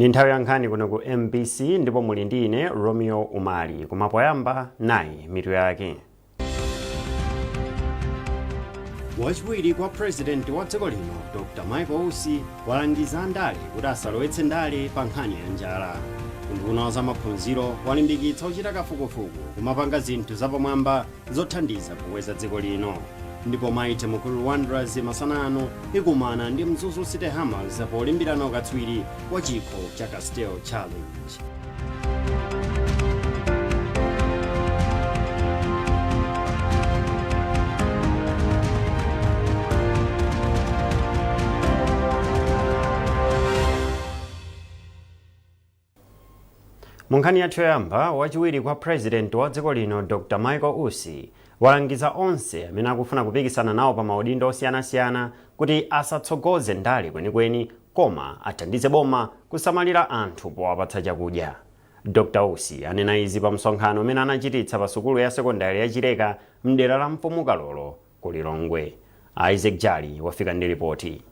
Ndi nthawi ya nkhani kuno ku MBC ndipo muli ndi ine Romeo Umali. Koma poyamba nayi mitu yake. Wachiwiri kwa president wa dziko lino Dr Michael Usi walangiza andale kuti asalowetse ndale pa nkhani ya njala. Unduna wa zamaphunziro walimbikitsa ochita kafukufuku kumapanga zinthu zapamwamba zothandiza kukweza dziko lino. Ndipo Mighty Mukuru Wanderers masana ano ikumana ndi Mzuzu City Hammers polimbirana ukatswiri wa chikho cha Castel Challenge. Mu nkhani yathu yoyamba, wachiwiri kwa president wa dziko lino Dr Michael Usi walangiza onse amene akufuna kupikisana nawo pa maudindo osiyanasiyana kuti asatsogoze ndale kwenikweni koma athandize boma kusamalira anthu powapatsa chakudya. Dr Usi anena izi pa msonkhano umene anachititsa pa sukulu ya sekondari ya Chileka mdera la Mfumu Kalolo ku Lilongwe. Isaac Jali wafika ndi lipoti.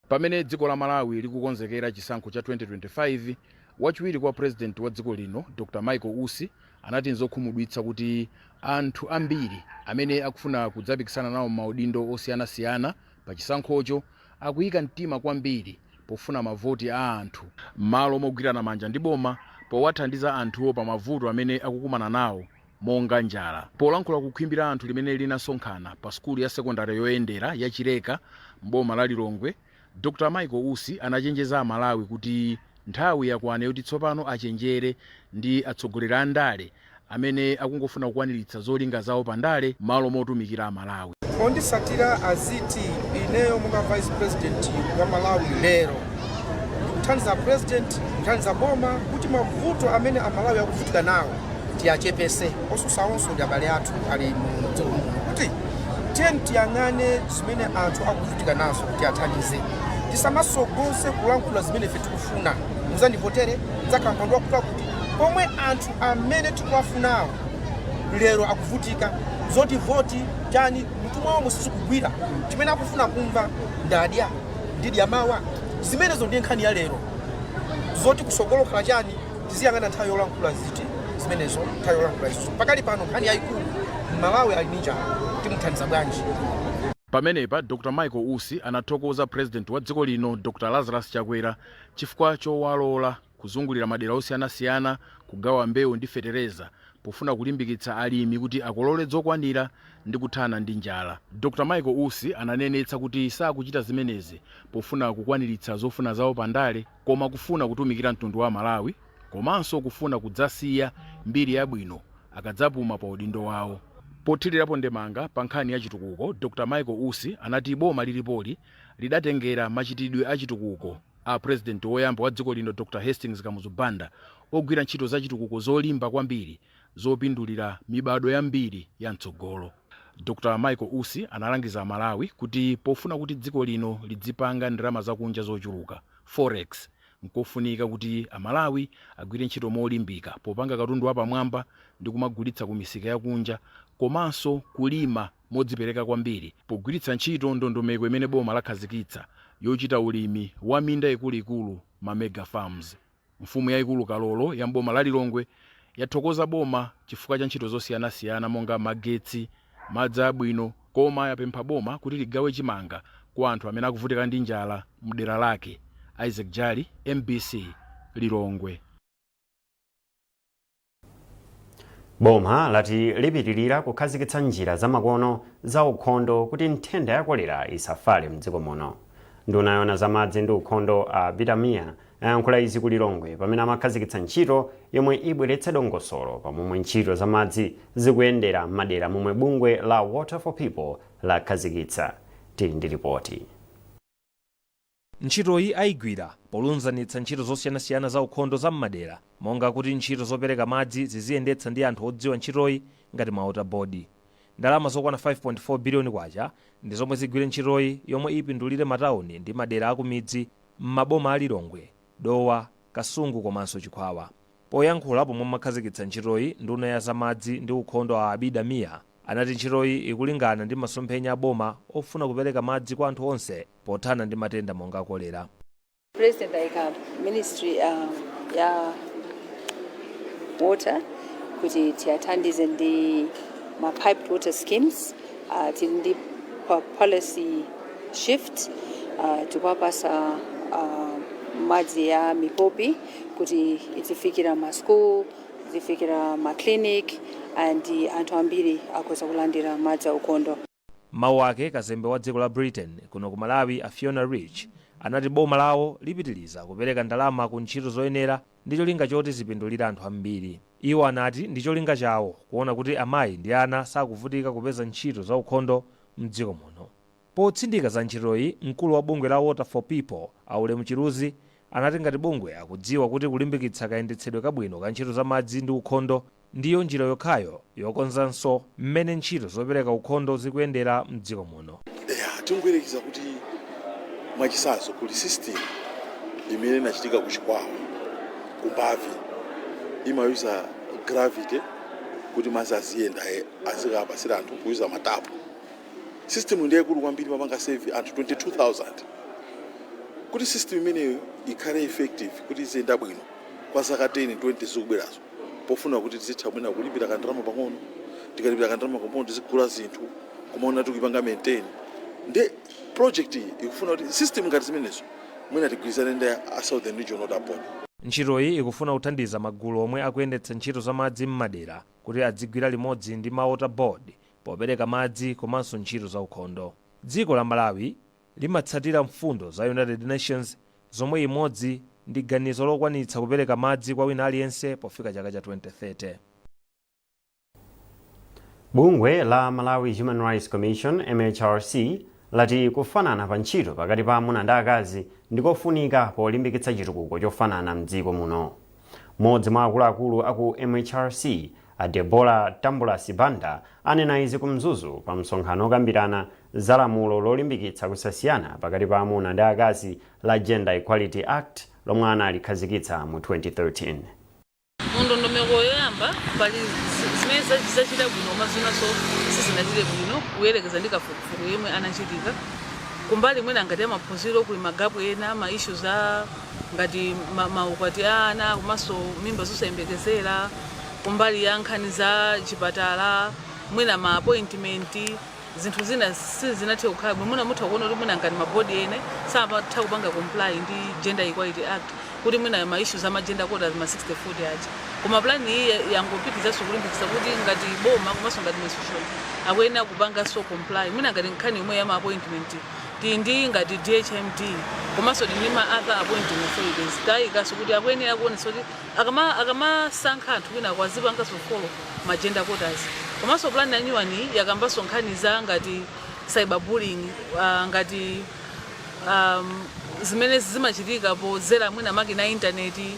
Pamene dziko la Malawi likukonzekera chisankho cha 2025, wachiwiri kwa purezidenti wa dziko lino Dr Michael Usi anati nzokhumudwitsa kuti anthu ambiri amene akufuna kudzapikisana nawo m'maudindo osiyanasiyana pa chisankhocho akuyika mtima kwambiri pofuna mavoti a anthu m'malo mogwirana manja ndi boma powathandiza anthuwo pa mavuto amene akukumana nawo monga njala. Polankhula ku khwimbi la anthu limene linasonkhana pa sukulu ya sekondale yoyendera ya Chileka m'boma la Lilongwe, Dr Michael Usi anachenjeza Amalawi kuti nthawi yakwana yoti tsopano achenjere ndi atsogoleri a ndale amene akungofuna kukwaniritsa zolinga zawo pa ndale m'malo motumikira Amalawi. Ondisatira aziti ineyo monga vice president wa Malawi lero ndikuthandiza president, kuthandiza boma kuti mavuto amene Amalawi akuvutika nawo tiyachepese. Osusa onso ndi abale athu ali mu dziko muno kuti tiyeni tiyang'ane zimene anthu akuvutika nazo kuti athandize. Tisamasogoze kulankhula zimene ife tikufuna, muzandivotere ndidzakhala mpando wakuti pomwe anthu amene tikuwafunawo lero akuvutika zoti voti chani mtu mwawo sizikugwira. Chimene akufuna kumva ndadya ndidya mawa, zimenezo ndiye nkhani ya lero. Zoti kusogolo khala chani tiziyang'ana nthawi yolankhula ziti zimenezo, nthawi yolankhula izo. Pakali pano nkhani yayikulu, Malawi ali ndi njala, timuthandiza bwanji? Pamenepa Dr Michael Usi anathokoza president wa dziko lino Dr Lazarus Chakwera chifukwa chowalola kuzungulira madera osiyanasiyana kugawa mbewu ndi fetereza pofuna kulimbikitsa alimi kuti akolole zokwanira ndi kuthana ndi njala. Dr Michael Usi ananenetsa kuti sakuchita zimenezi pofuna kukwaniritsa zofuna zawo pa ndale koma kufuna kutumikira mtundu wa Amalawi komanso kufuna kudzasiya mbiri yabwino akadzapuma pa udindo wawo. Pothirirapo ndemanga pa nkhani ya chitukuko, Dr Michael Usi anati boma lilipoli lidatengera machitidwe a chitukuko a president woyamba wa dziko lino Dr Hastings Kamuzu Banda ogwira ntchito za chitukuko zolimba kwambiri zopindulira mibadwo yambiri ya mtsogolo. Dr Michael Usi analangiza Amalawi kuti pofuna kuti dziko lino lidzipanga ndalama zakunja zochuluka, forex, nkofunika kuti Amalawi agwire ntchito molimbika popanga katundu wapamwamba ndi kumagulitsa ku misika yakunja komanso kulima modzipereka kwambiri pogwiritsa ntchito ndondomeko imene boma lakhazikitsa yochita ulimi wa minda ikuluikulu, ma mega farms. Mfumu yaikulu Kalolo ya m'boma la Lilongwe yathokoza boma chifukwa cha ntchito zosiyanasiyana monga magetsi, madzi abwino koma yapempha boma kuti ligawe chimanga kwa anthu amene akuvutika ndi njala mdera lake. Isaac Jali, mbc, Lilongwe. Boma lati lipitilira kukhazikitsa njira zamakono za ukhondo kuti nthenda ya kolera isafale mdziko muno. Nduna yoona za madzi ndi ukhondo a Abida Mia ayankhula izi ku Lilongwe pamene amakhazikitsa ntchito yomwe ibweretse dongosolo pa momwe ntchito za madzi zikuyendera m'madera momwe bungwe la Water for People lakhazikitsa. Tili ndi ripoti. Ntchitoyi ayigwira polunzanitsa ntchito zosiyanasiyana za ukhondo za m'madera monga kuti ntchito zopereka madzi ziziyendetsa ndi anthu odziwa ntchitoyi ngati ma water board. Ndalama zokwana K5.4 biliyoni ndi zomwe zigwire ntchitoyi yomwe ipindulire matauni ndi madera akumidzi m'maboma a Lilongwe, Dowa, Kasungu komanso Chikwawa. Poyankhula pomwe amakhazikitsa ntchitoyi, nduna ya za madzi ndi ukhondo a Abida Mia anati ntchitoyi ikulingana ndi masomphenya a boma ofuna kupereka madzi kwa anthu onse pothana ndi matenda monga kolera. President ayika ministry ya water kuti tiyathandize ndi ma piped water schemes. Tili ndi policy shift, tikuwapasa madzi ya mipopi kuti itifikira ma school, itifikira ma clinic, and anthu ambiri akhoza kulandira madzi aukhondo. Mawu ake, kazembe wa dziko la Britain kuno ku Malawi, a Fiona Rich, anati boma lawo lipitiliza kupereka ndalama ku ntchito zoyenera ndi cholinga choti zipindulire anthu ambiri. Iwo anati ndi cholinga chawo kuona kuti amayi ndi ana sakuvutika kupeza ntchito za ukhondo mdziko muno. Potsindika za ntchitoyi, mkulu wa bungwe la Water for People, Aulemu Chiluzi, anati ngati bungwe akudziwa kuti kulimbikitsa kayendetsedwe kabwino ka ntchito za madzi ndi ukhondo ndiyo njira yokhayo yokonzanso mmene ntchito zopereka ukhondo zikuyendera mdziko muno. Ya, tingoyerekeza kuti mwachitsanzo kuli system imene inachitika ku Chikwawa, kumbavi, imayuza gravity kuti madzi aziyenda, azikapasira anthu kuyuza matapu. System ndiye ikulu kwambiri, mapanga serve anthu 22,000. Kuti system imeneyo ikhale effective, kuti iziyenda bwino kwa zaka 10, 20 zikubwerazo, pofuna kuti tizitha mwina kulipira kandalama pang'ono, tikalipira kandalama pang'ono tizigula zinthu, kumaona tikuyipanga maintain. Ndi project iyi ikufuna kuti system ngati zimenezo mwina tigwirizane ndi a Southern Region Water Board. Ntchitoyi ikufuna kuthandiza magulu omwe akuyendetsa ntchito za madzi m'madera kuti adzigwira limodzi ndi ma water board popereka madzi komanso ntchito za ukhondo. Dziko la Malawi limatsatira mfundo za United Nations, zomwe imodzi ndi ganizo lokwanitsa kupereka madzi kwa wina aliyense pofika chaka cha 2030. Bungwe la Malawi Human Rights Commission, MHRC, lati kufanana pa ntchito pakati pa amuna ndi akazi ndikofunika polimbikitsa chitukuko chofanana mdziko muno. Mmodzi mwa akuluakulu aku MHRC, a Debora Tambula Sibanda, anena izi ku Mzuzu pa msonkhano okambirana za lamulo lolimbikitsa kusasiyana pakati pa amuna ndi akazi la Gender Equality Act lomwe analikhazikitsa mu 2013. Mundondomeko yoyamba pali zimene zachita bwino koma zinanso sizinachite bwino kuyerekeza ndi kafukufuku yemwe anachitika. Kumbali mwina ngati amaphunziro kuli ma gap ena, ma issues a ngati maukwati a ana komanso mimba zosayembekezera. Kumbali ya nkhani za chipatala, mwina ma appointment, zinthu zina sizinathe kukhala bwino. Mwina mutha kuona kuti mwina ngati ma board ene samatha kupanga comply ndi Gender Equality Act, kuti mwina ma issues ama gender quotas, ma 60-40 aja. Koma plan iyi yangopitizanso kulimbikitsa kuti ngati boma komanso ngati institution akuyenera kupanganso comply. Mwina ngati nkhani yomwe ya ma appointment, tili ndi ngati DHMD komanso tili ndi ma other appointing authorities, tayikanso kuti akuyenera kuonetsa kuti akamasankha anthu kwina azipanganso follow ma gender quotas. Komanso plan ya new one yakambanso nkhani za ngati cyberbullying, ngati zimene zimachitika podzera mwina makina a intaneti,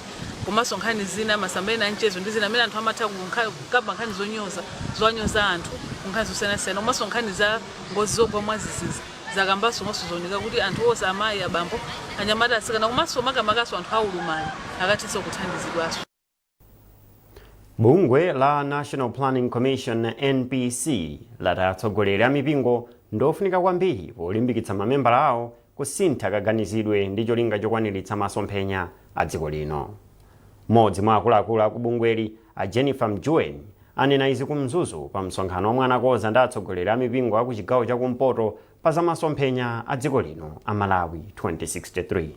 komanso nkhani zina, masamba ena amchezo ndi zina, amene anthu amatha kukamba nkhani zonyoza, zowanyoza anthu ku nkhani zosiyanasiyana, komanso nkhani za ngozi zogwa mwadzidzidzi zakambanso. Komanso zooneka kuti anthu onse, amayi, abambo, anyamata, atsikana, komanso makamakaso anthu aulumali akathenso kuthandizidwanso. Bungwe la National Planning Commission, NPC, lati atsogoleri a mipingo ndofunika kwambiri polimbikitsa mamembala awo kusintha kaganizidwe ndi cholinga chokwaniritsa masomphenya a dziko lino. Mmodzi mwa akuluakulu aku bungweli, a Jennifer Mjuweni, anena izi ku Mzuzu pa msonkhano omwe anakonza ndi atsogoleri a mipingo aku chigawo chakumpoto pa za masomphenya a dziko lino a Malawi 2063.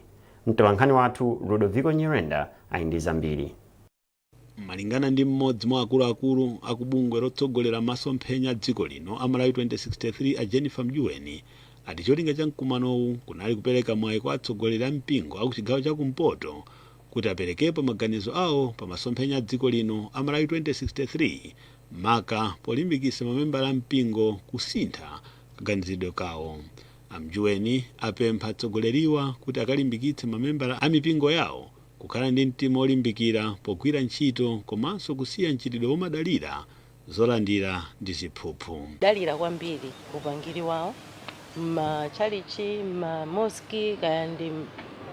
Mtolankhani wathu Ludovico Nyirenda ali ndi zambiri. Malingana ndi mmodzi mwa akuluakulu akubungwe lotsogolera masomphenya a dziko lino a Malawi 2063, a Jennifer Mjuweni, ati cholinga cha mkumanowu kunali kupereka mwayi kwa atsogoleri a mpingo aku chigawo chakumpoto kuti aperekepo maganizo awo pa masomphenya a dziko lino a Malawi 2063, maka polimbikitsa mamembala a mpingo kusintha kaganizidwe kawo. Amjuweni apempha atsogoleriwa kuti akalimbikitse mamembala a mipingo yawo kukhala ndi mtima olimbikira pogwira ntchito komanso kusiya mchitidwe womadalira zolandira ndi ziphuphu. Dalira kwambiri upangiri wawo m'matchalichi, m'ma mosque, kaya ndi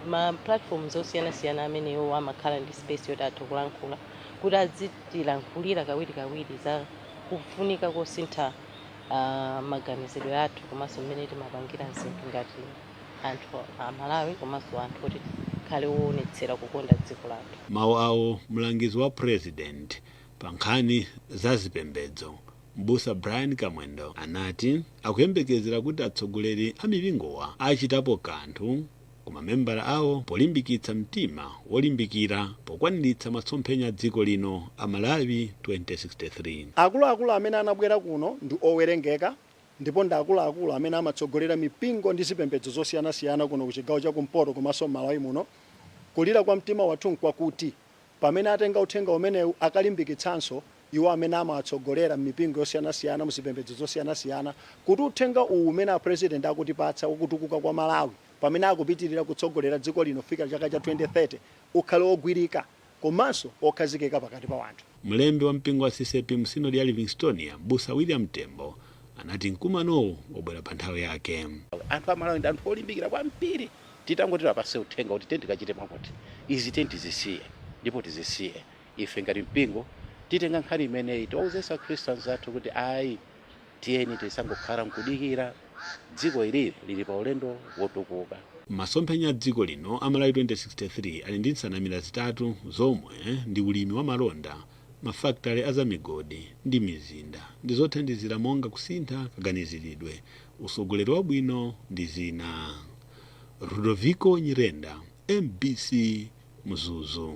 ma platforms osiyanasiyana amenewo amakhala ndi space yoti atha kulankhula, kuti azitilankhulira kawirikawiri za kufunika kosintha maganizidwe athu komanso mmene timapangira zinthu ngati anthu Amalawi komanso anthu oti tikhale Tikhale woonetsera kukonda dziko lathu. Mawu awo, mlangizi wa president pa nkhani za zipembedzo, Mbusa Brian Kamwendo, anati akuyembekezera kuti atsogoleri a mipingowa achitapo kanthu ku mamembala awo polimbikitsa mtima wolimbikira pokwaniritsa masomphenya a dziko lino a Malawi 2063. Akuluakulu amene anabwera kuno ndi owerengeka, ndipo ndi akuluakulu amene amatsogolera mipingo ndi zipembedzo zosiyanasiyana kuno ku chigawo chakumpoto komanso m'Malawi muno. Kulira kwa mtima wathu nkwakuti pamene atenga uthenga umenewu, akalimbikitsanso iwo amene amawatsogolera m'mipingo yosiyanasiyana, muzipembedzo zosiyanasiyana, kuti uthenga uwu umene a President akutipatsa wakutukuka kwa Malawi pamene akupitirira kutsogolera dziko lino kufika chaka cha 2030 ukhale wogwirika komanso okhazikika pakati pa wanthu. Mlembi wa mpingo wa CCAP mu sinodi ya Livingstonia, Mbusa William Tembo, anati mkumanowu wabwera pa nthawi yake. Anthu Amalawi ndi anthu olimbikira kwambiri. Titangoti apase uthenga kuti tikachite mwakuti, izi tizisiye ndipo tizisiye, ife ngati mpingo titenga nkhani imeneyi, tiwauzenso Akhristu anzathu kuti ayi, tiyeni tisangokhala nkudikira, dziko ilili lili pa ulendo wotukuka. Masomphenya a dziko lino a Malawi 2063 ali ndi nsanamira zitatu, zomwe ndi ulimi wa malonda, mafakitale a zamigodi ndi mizinda, ndi zothandizira monga kusintha kaganiziridwe, usogoleri wabwino ndi zina. Rudoviko Nyirenda, MBC, Mzuzu.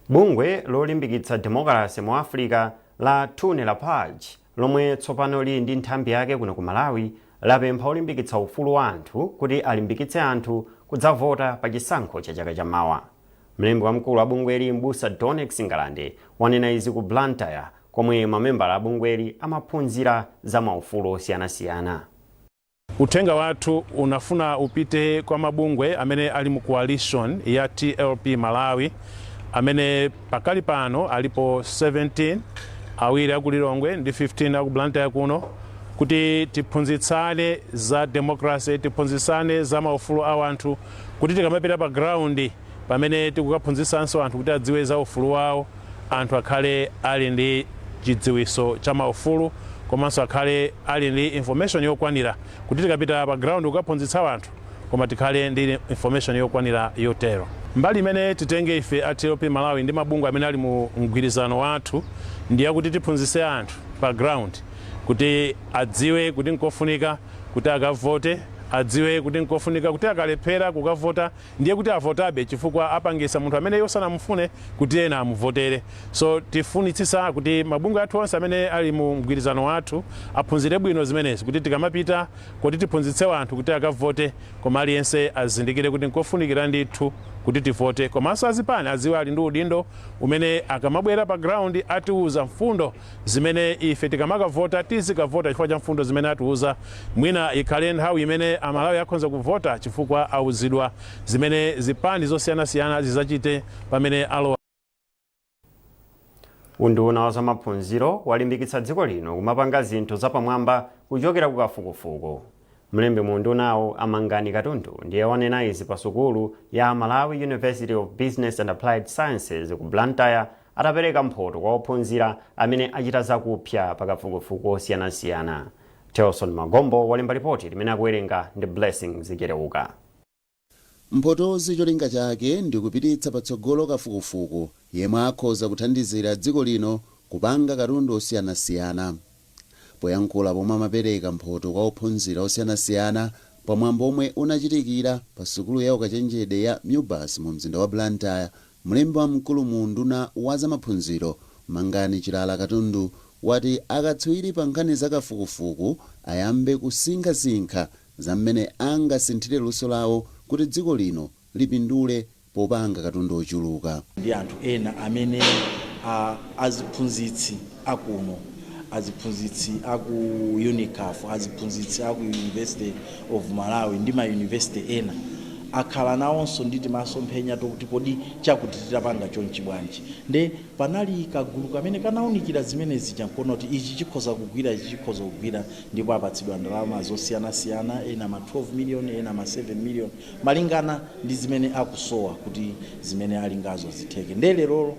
Bungwe lolimbikitsa demokrasi mu Africa la Tourne la Page, lomwe tsopano lili ndi nthambi yake kuno ku Malawi, lapempha olimbikitsa ufulu wa anthu kuti alimbikitse anthu kudzavota pa chisankho cha chaka chamawa. Mlembi wamkulu wa bungweli, Mbusa Donex Ngalande, wanena izi ku Blantyre, komwe mamembala a bungweli amaphunzira za maufulu osiyanasiyana. Uthenga wathu unafuna upite kwa mabungwe amene ali mu coalition ya TLP Malawi, amene pakali pano alipo 17, awiri aku Lilongwe ndi 15 aku Blantyre kuno, kuti tiphunzitsane za democracy, tiphunzitsane za maufulu a anthu, kuti tikamapita pa ground pamene tikukaphunzitsanso anthu kuti adziwe za ufulu wawo, anthu akhale ali ndi chidziwitso cha maufulu komanso akhale ali ndi information yokwanira, kuti tikapita pa ground kukaphunzitsa anthu, koma tikhale ndi information yokwanira yotero. Mbali imene titenge ife a TLP Malawi ndi mabungwe amene ali mu mgwirizano wathu ndi yakuti tiphunzitse anthu pa ground kuti adziwe kuti nkofunika kuti akavote, adziwe kuti nkofunika kuti akalephera kukavota ndiye kuti avotabe, chifukwa apangisa munthu amene iwo sanamufune kuti ena amuvotere. So tifunitsitsa kuti mabungwe athu onse amene ali mu mgwirizano wathu aphunzire bwino zimenezi, kuti tikamapita kuti tiphunzitse anthu kuti akavote, koma aliyense azindikire kuti nkofunikira ndithu kuti tivote. Komanso azipani adziwe ali ndi udindo umene akamabwera pa ground atiuza mfundo zimene ife tikamakavota tizikavota chifukwa cha mfundo zimene atiuza. Mwina ikhale nthawi imene Amalawi akhoza kuvota chifukwa auzidwa zimene zipani zosiyanasiyana zizachite pamene alowa. Unduna wa zamaphunziro walimbikitsa dziko lino kumapanga zinthu zapamwamba kuchokera ku kafukufuku. Mlembi mu undunawo, Amangani Katundu, ndiye wanena izi pa sukulu ya Malawi University of Business and Applied Sciences ku Blantyre, atapereka mphoto kwa ophunzira amene achita zakupsa pa kafukufuku osiyanasiyana. Telson Magombo walemba ripoti limene akuwerenga ndi Blessings Chereuka. Mphotozi cholinga chake ndi kupititsa patsogolo kafukufuku yemwe akhoza kuthandizira dziko lino kupanga katundu osiyanasiyana. Poyankhula pomwe amapereka mphoto kwa ophunzira osiyanasiyana pamwambo omwe unachitikira pa sukulu ya ukachenjede ya MUBAS mu mzinda wa Blantyre, mlembi wamkulu mu unduna wa zamaphunziro, Mangani Chilala Katundu, wati akatswiri pa nkhani za kafukufuku ayambe kusinkhasinkha za mmene angasinthire luso lawo kuti dziko lino lipindule popanga katundu ochuluka. Ndi anthu ena amene aziphunzitsi akuno, aziphunzitsi aku UNICAF, aziphunzitsi aku University of Malawi ndi ma university ena akhala nawonso ndi timasomphenya tokuti kodi chakuti titapanga chonchi bwanji? Nde panali kagulu kamene kanawunikira zimenezi chankuona kuti ichi chikhoza kugwira, ichi chikhoza kugwira, ndipo apatsidwa ndalama zosiyanasiyana, ena ma 12 million, ena ma 7 million, malingana ndi zimene akusowa kuti zimene ali ngazo zitheke. Nde lerolo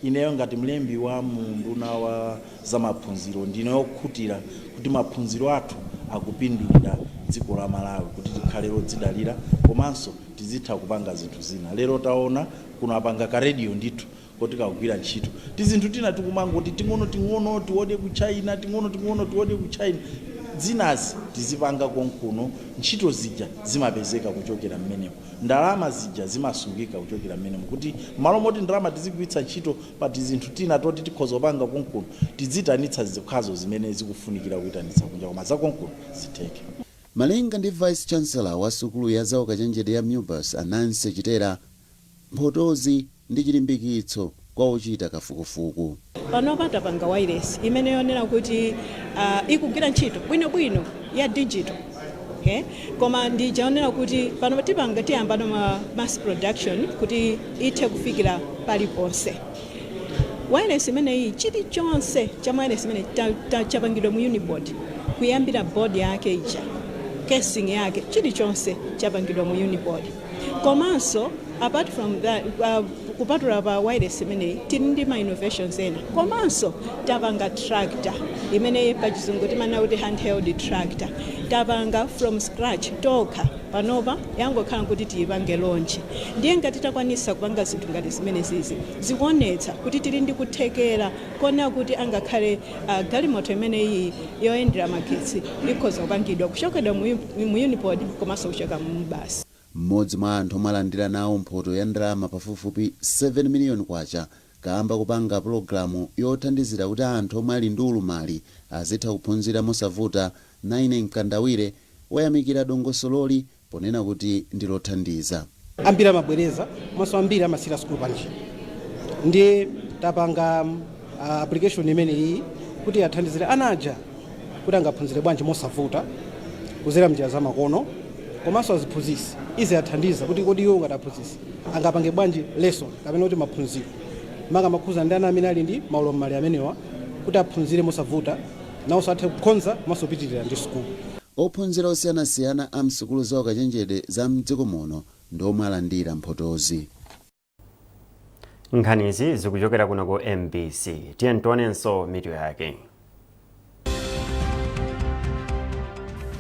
ineyo ngati mlembi wa munduna wa zamaphunziro ndine yokhutira kuti maphunziro athu akupindulira Dziko la Malawi kuti tikhale lodzidalira komanso tizitha kupanga zinthu zina. Lero taona kuno apanga ka radio ndithu koti kakugwira ntchito. Tizinthu tina tikumangoti ting'ono ting'ono tiode ku China, ting'ono ting'ono tiode ku China, zinazi tizipanga konkuno. Ntchito zija zimapezeka kuchokera mmenemo, ndalama zija zimasungika kuchokera mmenemo, kuti malo moti ndalama tizigwiritsa ntchito pa tizinthu tina toti tikhoza kupanga konkuno, tidzitanitsa zokhazo zimene zikufunikira kuyitanitsa kunja, koma zakonkuno zitheke. Malinga ndi Vice Chancellor wa sukulu ya zaukachenjede ya MUBAS, Ananse Chitera, mphotozi ndi chilimbikitso kwa ochita kafukufuku. Panopa tapanga wireless imene yonena kuti ikugwira ntchito bwinobwino ya digital, okay? Koma ndichaonera kuti pano tipanga, tiyambano ma mass production kuti ithe kufikira paliponse. Wireless imeneyi, chilichonse cha wireless imene chapangidwa mu Unipod, kuyambira board yake ija, casing yake, chilichonse chapangidwa mu Unipod. Komanso apart from that, kupatula pa wireless imeneyi, tili ndi ma innovations ena. Komanso tapanga tractor imene pachizungu timanena kuti handheld tractor. Tapanga from scratch tokha. Panopa yangokhala kuti tiyipange launch. Ndiye ngati takwanisa kupanga zinthu ngati zimene zizi, zikuonetsa kuti tili ndi kuthekera kuona kuti angakhale galimoto imeneyi yoyendera magetsi ikhoza kupangidwa kuchokedwa mu Unipod komanso kuchoka mu MUBAS. Mmodzi mwa anthu omwe alandira nawo mphoto ya ndalama pafupifupi 7 miliyoni kwacha kamba kupanga pulogalamu yothandizira kuti anthu omwe ali ndi ulumali azitha kuphunzira mosavuta, Naine Mkandawire, wayamikira dongosololi ponena kuti ndi lothandiza. Ambiri amabwereza komanso ambiri amasiyira sukulu panjira. Ndiye tapanga application imeneyi kuti athandizire ana aja kuti angaphunzire bwanji mosavuta kuzera mnjira zamakono, komanso aziphunzitsi izi athandiza kuti kodi iwo ngati aphunzitsi angapange bwanji lesson kapena kuti maphunziro maka makhuza ndi ana amene ali ndi maulumali amenewa kuti aphunzire mosavuta, nawonso athe kukhonza komanso kupitirira ndi sukulu. Ophunzira osiyanasiyana a msukulu za ukachenjede za mdziko muno ndi omwe alandira mphotozi. Nkhanizi zikuchokera kuno ku MBC. Tiye tionenso mitu yake.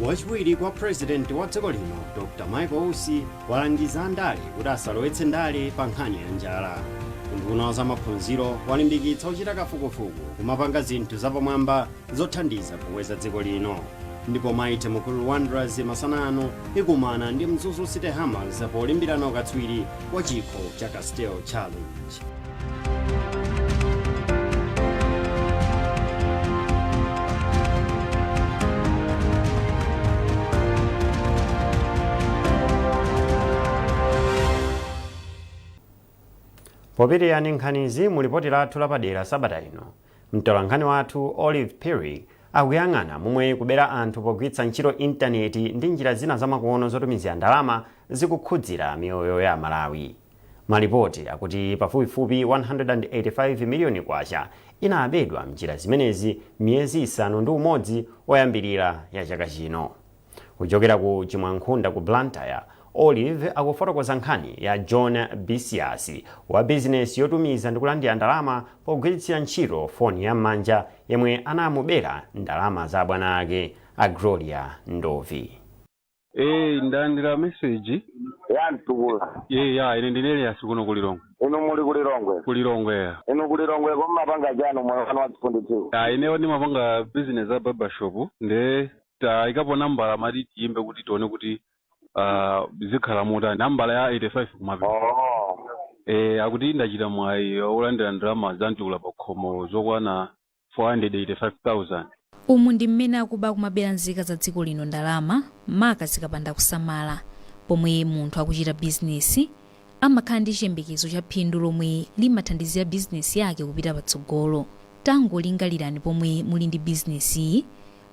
Wachiwiri kwa Purezidenti wa dziko lino, Dr Michael Usi, walangiza andale kuti asalowetse ndale pa nkhani ya njala. Unduna wa zamaphunziro walimbikitsa ochita kafukufuku kumapanga zinthu zapamwamba zothandiza kukweza dziko lino. Ndipo Mighty Mukuru Wanderers masana ano ikumana ndi Mzuzu City Hammers polimbirana ukatswiri wa chikho cha Castel Challenge. Popitirira ndi nkhanizi, mu lipoti lathu lapadera sabata ino, mtolankhani wathu Olive Perry akuyang'ana momwe kubera anthu pogwiritsa ntchito intaneti ndi njira zina zamakono zotumizira ndalama zikukhudzira miyoyo ya Amalawi. Malipoti akuti pafupifupi 185 miliyoni kwacha inabedwa mnjira zimenezi miyezi 6 oyambirira ya chaka chino. Kuchokera ku Chimwankhunda ku Blantyre, Olive akufotokoza nkhani ya John Bisias wa bizinesi yotumiza ndi kulandira ndalama pogwiritsira ntchito foni ya m'manja, yemwe anamubera ndalama za abwana ake a Gloria Ndovi. Ndalandira message. Ya Mtukula. Ya, ine ndine Elias kuno ku Lilongwe. Inu muli ku Lilongwe? Ku Lilongwe, ya. Inu ku Lilongwe komapanga chani moyo wanu wa tsiku ndi tsiku? Ah, ineyo ndimapanga business ya barber shop, nde tayikapo nambala, mati tiyimbe kuti tione kuti zikhala motani, nambala ya 85 kumapeto. Akuti ndachita mwayi olandira ndalama za Mtukula Pakhomo zokwana 485,000. Umu ndi mmene akuba kumabera nzika za dziko lino ndalama, maka zikapanda kusamala. Pomwe munthu akuchita bizinesi, amakhala ndi chiyembekezo cha phindu lomwe limathandizira bizinesi yake kupita patsogolo. Tangolingalirani pomwe muli ndi bizinesiyi,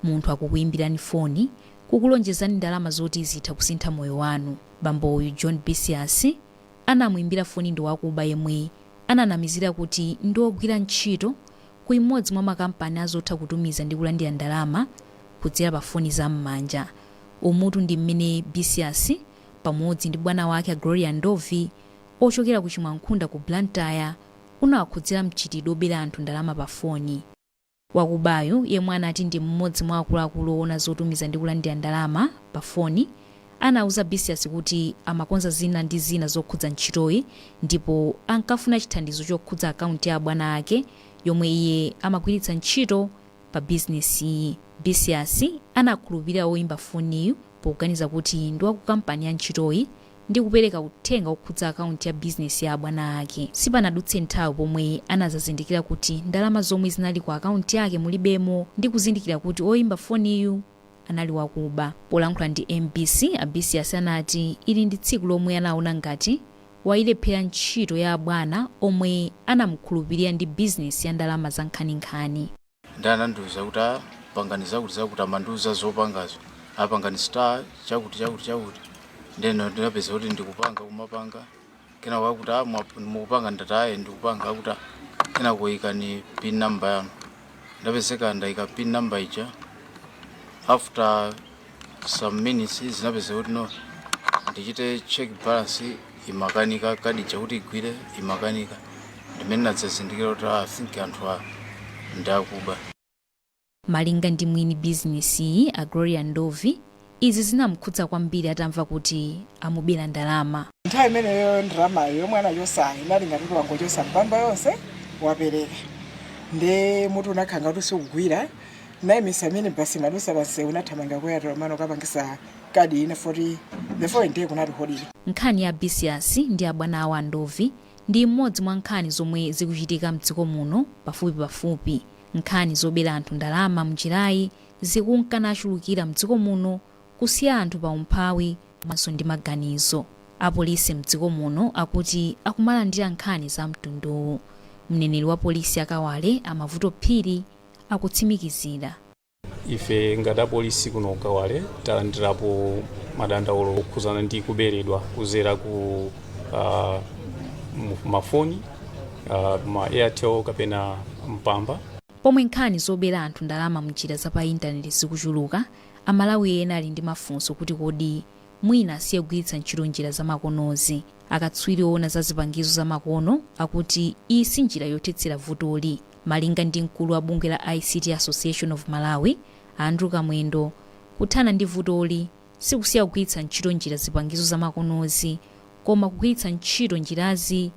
munthu akukuyimbirani foni, kukulonjezani ndalama zoti zitha kusintha moyo wanu. Bambo uyu John Bisias anamuimbira foni ndi wakuba yemwe ananamizira kuti ndi ogwira ntchito ku imodzi mwa makampani azotha kutumiza ndi kulandira ndalama kudzera pa foni za m'manja. Umutu ndi mmene Bisias pamodzi ndi bwana wake a Gloria Ndovi ochokera ku Chimwankhunda ku Blantyre unawakhudzira mchitidwe obera anthu ndalama pa foni. Wakubayo, yemwe anati ndi mmodzi mwa akuluakulu owona zotumiza ndi kulandira ndalama pa foni, anauza Bisias kuti amakonza zina ndi zina zokhudza ntchitoyi ndipo ankafuna chithandizo chokhudza akaunti ya abwana ake yomwe iye amagwiritsa ntchito pa bizinesiyi. Bisias anakhulupirira woyimba foniyu poganiza kuti ndi waku kampani ya ntchitoyi ndi kupereka uthenga wokhudza akaunti ya bizinesi ya abwana ake. Sipanadutse nthawi pomwe anazazindikira kuti ndalama zomwe zinali ku akaunti yake mulibemo ndi kuzindikira kuti oyimba foniyu anali wakuba. Polankhula ndi MBC, a Bisias anati ili ndi tsiku lomwe anaona ngati wayilephera ntchito ya abwana omwe anamukhulupirira ndi bizinesi ya ndalama za nkhaninkhani. Ndi anandiuza kuti, "Ah, pangani zakuti zakuti." Amandiuza zopangazo, apangani star chakuti chakuti chakuti. Ndeno ndinapeza kuti ndikupanga, kumapanga, kenako akuti, "Ah, mukupanga?" Ndati, "Ayi, ndikupanga." Akuti, "Ah, kenako ikani PIN number yanu." Ndapezeka ndayika PIN number ija. After some minutes zinapeza kuti no, ndichite check balance, imakanika. Kadi ija kuti igwire imakanika. Ndimene nadzazindikira kuti, ah, I think anthu a ndakuba. Malinga ndi mwini bizinesiyi, a Gloria Ndovi, izi zinamukhudza kwambiri atamva kuti amubera ndalama. Nthawi imeneyo ndalamayo yomwe anachosayo inali ngati kuti wangochosa mpamba yonse wapereka, ndi mutu unakhala ngati usukugwira. Nayimisa minibus imadusa pansewu, nathamanga ku Airtel Money kukapangisa kadi ina 40. The following day kunali holiday. Nkhani ya Bisias ndi abwana awo a Ndovi ndi imodzi mwa nkhani zomwe zikuchitika mdziko muno pafupipafupi. Nkhani zobera anthu ndalama mnjirayi zikunka nachulukira mdziko muno, kusiya anthu pa umphawi komanso ndi maganizo. Apolisi mdziko muno akuti akumalandira nkhani za mtunduwu. Mneneri wa polisi ya Kawale, a Mavuto Phiri, akutsimikizira. Ife ngati apolisi kuno Kawale talandirapo madandaulo okhuzana ndi kuberedwa kuzera ku mafoni, ma Airtel kapena Mpamba. Pomwe nkhani zobera anthu ndalama mnjira za pa intaneti zikuchuluka, Amalawi ena ali ndi mafunso kuti kodi mwina asiye kugwiritsa ntchito njira zamakonozi. Akatswiri oona za zipangizo zamakono akuti iyi si njira yothetsera vutoli. Malinga ndi mkulu wa bungwe la ICT Association of Malawi, Andrew Kamwendo, kuthana ndi vutoli sikusiya kugwiritsa ntchito njira zipangizo zamakonozi, koma kugwiritsa ntchito njirazi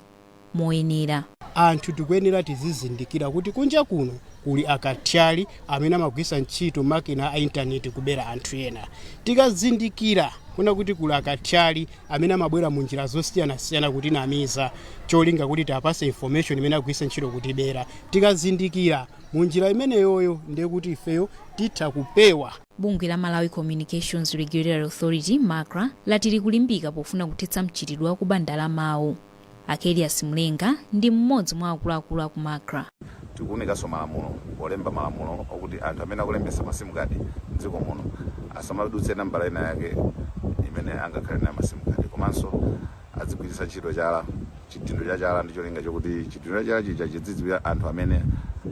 moyenera. Anthu tikuyenera tizizindikira kuti kunja kuno kuli akathyali amene amagwiritsa ntchito makina a intaneti kubera anthu ena. Tikazindikira kuna kuti kuli akathyali amene amabwera mu njira zosiyanasiyana kutinamiza, cholinga kuti tiapase information imene agwiritsa ntchito kutibera, tikazindikira mu njira imeneyoyo, ndiye kuti ifeyo titha kupewa. Bungwe la Malawi Communications Regulatory Authority, MACRA, lati likulimbika pofuna kuthetsa mchitidwe wakuba ndalamawu. A Kelias Mlenga ndi mmodzi mwa akuluakulu aku MACRA. Tikuunikanso malamulo polemba malamulo okuti anthu amene akulembetsa ma SIM card mdziko muno asamadutse nambala ina yake imene angakhale nayo ma SIM card, komanso adzigwiritsa ntchito chala, chidindo cha chala, ndi cholinga chokuti chidindo cha chala chija chidzidziwira anthu amene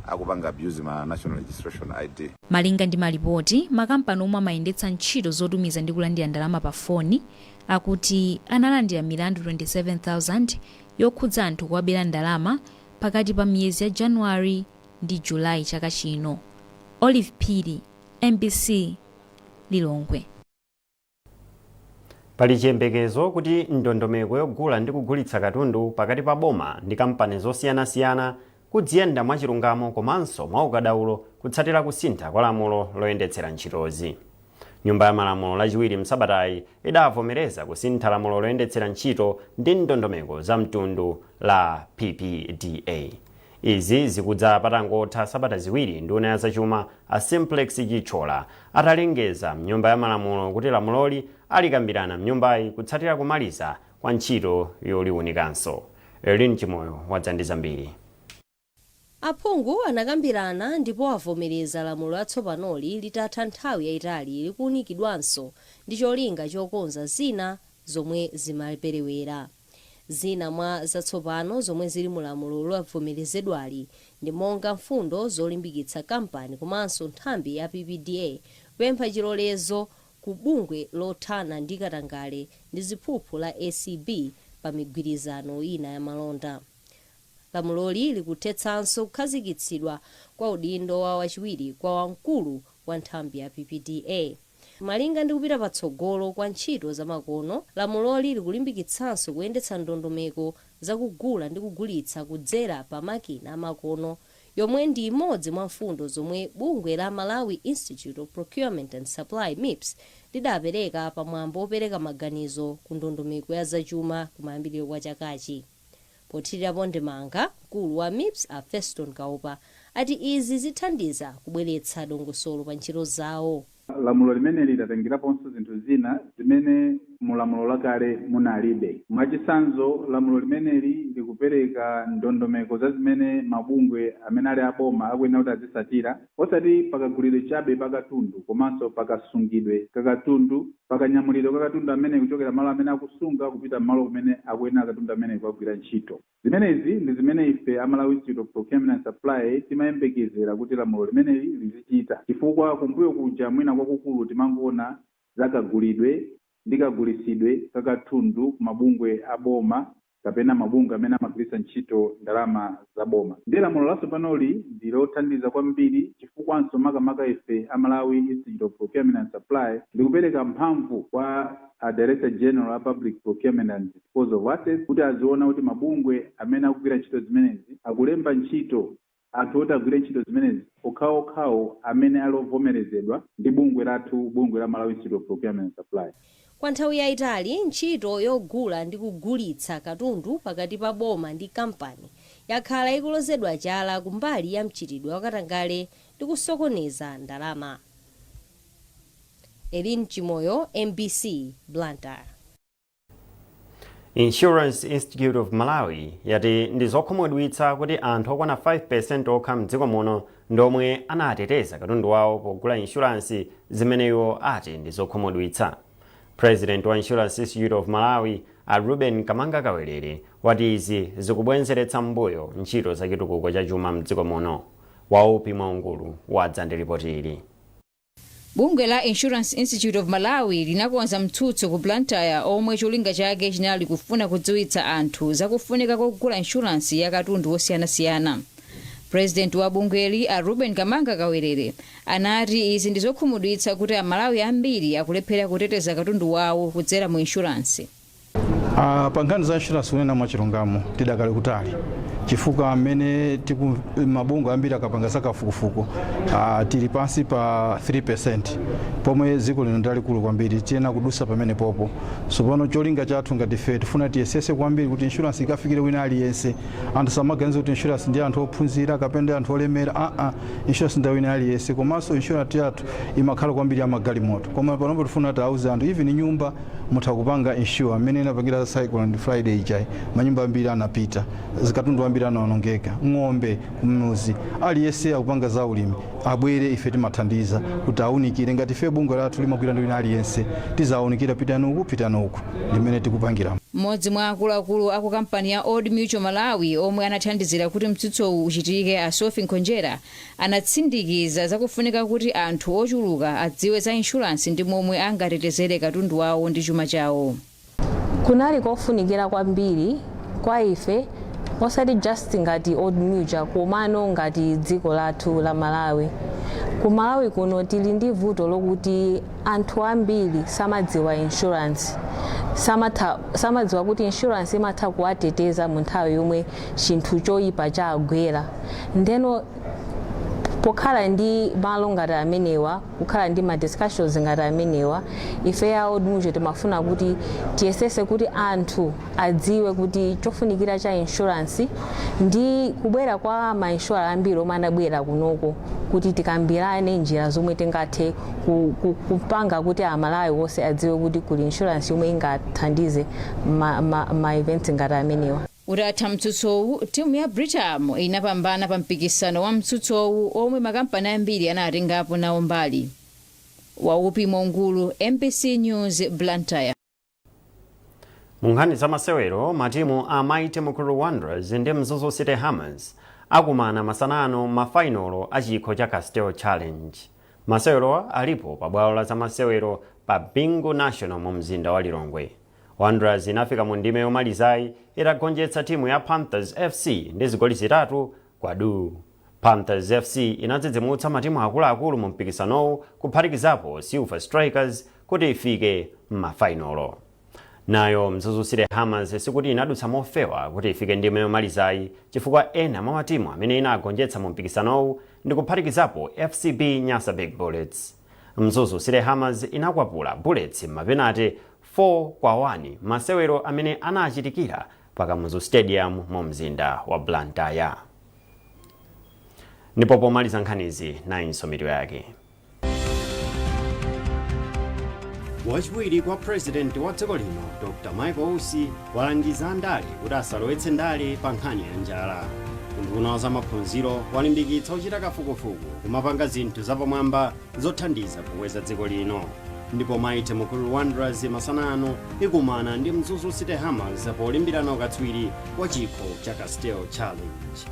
akupanga abuse ma national registration ID. Malinga ndi malipoti, makampani omwe amayendetsa ntchito zotumiza ndi kulandira ndalama pa foni akuti analandira milandu 27,000 yokhudza anthu kuwabera ndalama pakati pa miyezi ya January ndi July chaka chino. Olive Phiri, MBC, Lilongwe. Pali chiyembekezo kuti ndondomeko yogula ndi kugulitsa katundu pakati pa boma ndi kampani zosiyanasiyana kudziyenda mwachilungamo komanso mwaukadaulo kutsatira kusintha kwa lamulo loyendetsera ntchitozi. Nyumba ya Malamulo Lachiwiri msabatayi idavomereza kusintha lamulo loyendetsera ntchito ndi ndondomeko za mtundu la PPDA. Izi zikudza patangotha sabata 2 nduna ya zachuma a Simplex Chithyola atalengeza mnyumba ya Malamulo kuti lamuloli alikambirana mnyumbayi kutsatira kumaliza kwa ntchito yoliwunikanso. Erlin Chimoyo wadza ndi zambiri. Aphungu anakambirana ndipo avomereza lamulo latsopanoli litatha nthawi yayitali likuunikidwanso ndi cholinga chokonza zina zomwe zimaperewera. Zina mwa zatsopano zomwe zili mu lamulo lovomerezedwali ndi monga mfundo zolimbikitsa kampani komanso nthambi ya PPDA kupempha chilolezo ku bungwe lothana ndi katangale ndi ziphuphu la ACB pa migwirizano ina ya malonda. Lamuloli likuthetsanso kukhazikitsidwa kwa udindo wa wachiwiri kwa wamkulu wa nthambi ya PPDA. Malinga ndi kupita patsogolo kwa ntchito zamakono, lamuloli likulimbikitsanso kuyendetsa ndondomeko zakugula ndi kugulitsa kudzera pa makina amakono, yomwe ndi imodzi mwa mfundo zomwe bungwe la Malawi Institute of Procurement and Supply, MIPS, lidapereka pamwambo opereka maganizo ku ndondomeko ya zachuma kumayambiriro kwa chakachi. Pothirirapo ndemanga, mkulu wa MIPS a Feston Kaupa ati izi zithandiza kubweretsa dongosolo pa ntchito zawo. Lamulo limeneli latengeraponso zinthu zina zimene mu lamulo lakale munalibe. Mwachitsanzo, lamulo limeneli likupereka ndondomeko za zimene mabungwe amene ali aboma akuyenera kuti azitsatira, osati pakagulidwe chabe pa katundu, komanso pakasungidwe ka katundu, pakanyamulidwe ka katundu amene kuchokera malo amene akusunga kupita malo kumene akuyenera katundu amene kukagwira ntchito. Zimenezi ndi zimene ife a Malawi Institute of Procurement and Supply timayembekezera kuti lamulo limeneli lizichita, chifukwa kumbuyo kuja mwina kwakukulu timangoona za kagulidwe ndi kagulitsidwe ka katundu ku mabungwe a boma kapena mabungwe amene amagwiritsa ntchito ndalama za boma. Ndiye lamulo latsopanoli ndi lothandiza kwambiri, chifukwanso makamaka ife a Malawi Institute of Procurement and Supply likupereka mphamvu kwa a Director General a Public Procurement and Disposal of Assets kuti aziona kuti mabungwe amene akugwira ntchito zimenezi akulemba ntchito anthu oti agwire ntchito zimenezi okhaokhawo amene ali ovomerezedwa ndi bungwe lathu, bungwe la Malawi Institute of Procurement and Supply. Kwa nthawi yayitali, ntchito yogula ndi kugulitsa katundu pakati pa boma ndi kampani yakhala ikulozedwa chala kumbali ya mchitidwe wakatangale ndi kusokoneza ndalama. Elin Chimoyo, MBC, Blantyre. Insurance Institute of Malawi yati ndi zokhumudwitsa kuti anthu okwana 5% okha mdziko muno ndomwe anateteza katundu wawo pogula inshuransi, zimene iwo ati ndi zokhumudwitsa. President wa Insurance Institute of Malawi a Ruben Kamanga Kawelere wati izi zikubwezeretsa mbuyo ntchito za chitukuko cha chuma mdziko muno. Waupi Mwaungulu wadza ndi ripoti ili. Bungwe la Insurance Institute of Malawi linakonza mtsutso ku Blantyre omwe cholinga chake chinali kufuna kudziwitsa anthu zakufunika kogula inshuransi ya katundu wosiyanasiyana. President wa bungweli a Ruben Kamanga Kawerere anati izi ndi zokhumudwitsa kuti Amalawi ambiri akulephera kuteteza katundu wawo kudzera mu inshuransi. Pa nkhani za insurance, kunena mwachilungamo, tidakali kutali, chifukwa amene mabungwe ambiri akapanga zakafukufuku, tili pansi pa 3%, pomwe dziko lino ndalikulu kwambiri, tiyena kudusa pamene popo. So pano cholinga chathu ngati ife tifuna tiyesese kwambiri kuti insurance ikafikire wina aliyense. Anthu samaganiza kuti insurance ndi anthu ophunzira kapena ndi anthu olemera. Aa, insurance ndi wina aliyense. Komanso insurance yathu imakhala kwambiri ya magalimoto, koma panopo tifuna tiauze anthu even nyumba mutha kupanga insure. Amene inapangira Cyclone Freddy ijayi, manyumba ambiri anapita, zikatundu ambiri anaonongeka, ng'ombe kumudzi. Aliyense akupanga za ulimi abwere, ife timathandiza kuti aunikire. Ngati ife bungwe lathu limagwira ndi wina aliyense, tizaunikira, pitani uku, pitani uku, ndimene tikupangira. Mmodzi mwa akuluakulu aku kampani ya Old Mutual Malawi omwe anathandizira kuti mtsutsowu uchitike, a Sophie Nkhonjera, anatsindikiza zakufunika kuti anthu ochuluka adziwe za inshuransi ndi momwe angatetezere katundu wawo ndi chuma chawo. Kunali kofunikira kwambiri kwa ife, osati just ngati Old Mutual, komano ngati dziko lathu la Malawi. Ku Malawi kuno tili ndi vuto lokuti anthu ambiri samadziwa insurance, samadziwa kuti insurance imatha kuwateteza mu nthawi yomwe chinthu choyipa chagwera. Ndeno pokhala ndi malo ngati amenewa, kukhala ndi ma discussions ngati amenewa, ife ya Old Mutual timafuna kuti tiyesese kuti anthu adziwe kuti chofunikira cha insurance, ndi kubwera kwa ma insurer ambiri omwe anabwera kunoko kuti tikambirane njira zomwe tingathe kupanga kuti Amalawi wonse adziwe kuti kuli insurance yomwe ingathandize ma events ngati amenewa. Utatha mtsutsowu, timu ya Britam inapambana pa mpikisano wa mtsutsowu omwe makampani ambiri anatengapo nawo mbali. Waupi Mongulu, MBC News, Blantyre. Mu nkhani za masewero, matimu a Mighty Mukuru Wanderers ndi Mzuzu City Hammers akumana masanano mafainolo a chikho cha Castel Challenge. Masewerowa alipo pa bwalo la zamasewero pa Bingu National mu mzinda wa Lilongwe. Wanderers inafika mu ndime yomalizayi itagonjetsa timu ya Panthers FC ndi zigoli 3 kwa du. Panthers FC inadzidzimutsa matimu akuluakulu mu mpikisanowu, kuphatikizapo Silver Strikers, kuti ifike m'mafainolo. Nayo Mzuzu City Hammers sikuti inadutsa mofewa kuti ifike ndime yomalizayi, chifukwa ena mwa matimu amene inagonjetsa mu mpikisanowu ndi kuphatikizapo FCB Nyasa Big Bullets. Mzuzu City Hammers inakwapula Bullets mapenate 4-1 masewero amene anachitikira pa Kamuzu Stadium mu mzinda wa Blantyre. Ndipo pomaliza nkhanizi, nayinso mitu yake. Wachiwiri kwa Purezidenti wa dziko lino Dr Michael Usi walangiza andale kuti asalowetse ndale pa nkhani ya njala. Unduna wa zamaphunziro walimbikitsa ochita kafukufuku kumapanga zinthu zapamwamba zothandiza kukweza dziko lino. Ndipo Mighty Mukuru Wanderers masana ano ikumana ndi Mzuzu City Hammers polimbirana ukatswiri wa chikho cha Castel Challenge.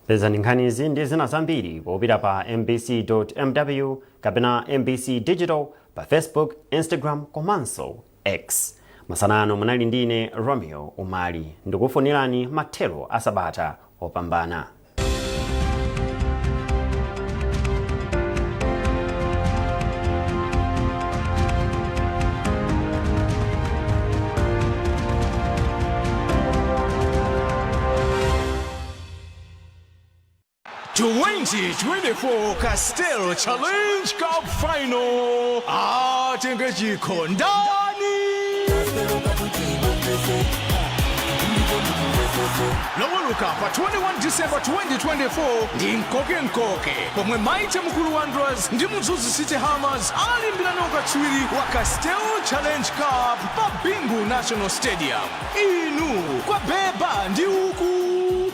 Pezani nkhanizi ndi zina zambiri popita pa mbc.mw kapena MBC Digital pa Facebook, Instagram komanso X. Masana ano munali ndine Romeo Umali, ndikufunirani mathero a sabata opambana. 2024 Castel Challenge Cup Final. Atenge chikho ndani? Loweruka pa 21 December 2024 ndi mkoke pomwe Mighty Mukuru Wanderers ndi Mzuzu City Hammers alimbirana ukatswiri wa Castel Challenge Cup pa Bingu National Stadium. Inu kwa beba ndi uku,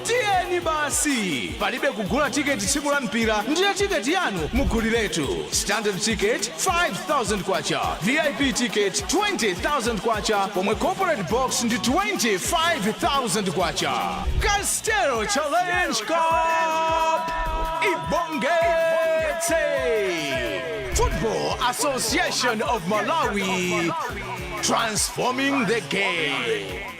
tiyeni basi, palibe kugula tiketi tsiku la mpira, ndiye tiketi yanu muguliretu. Standard ticket 5000 kwacha, VIP ticket 20,000 kwacha, pomwe corporate box ndi 25,000 kwacha. Castel Challenge Cup, ibongetse. Football Association of Malawi, transforming the game.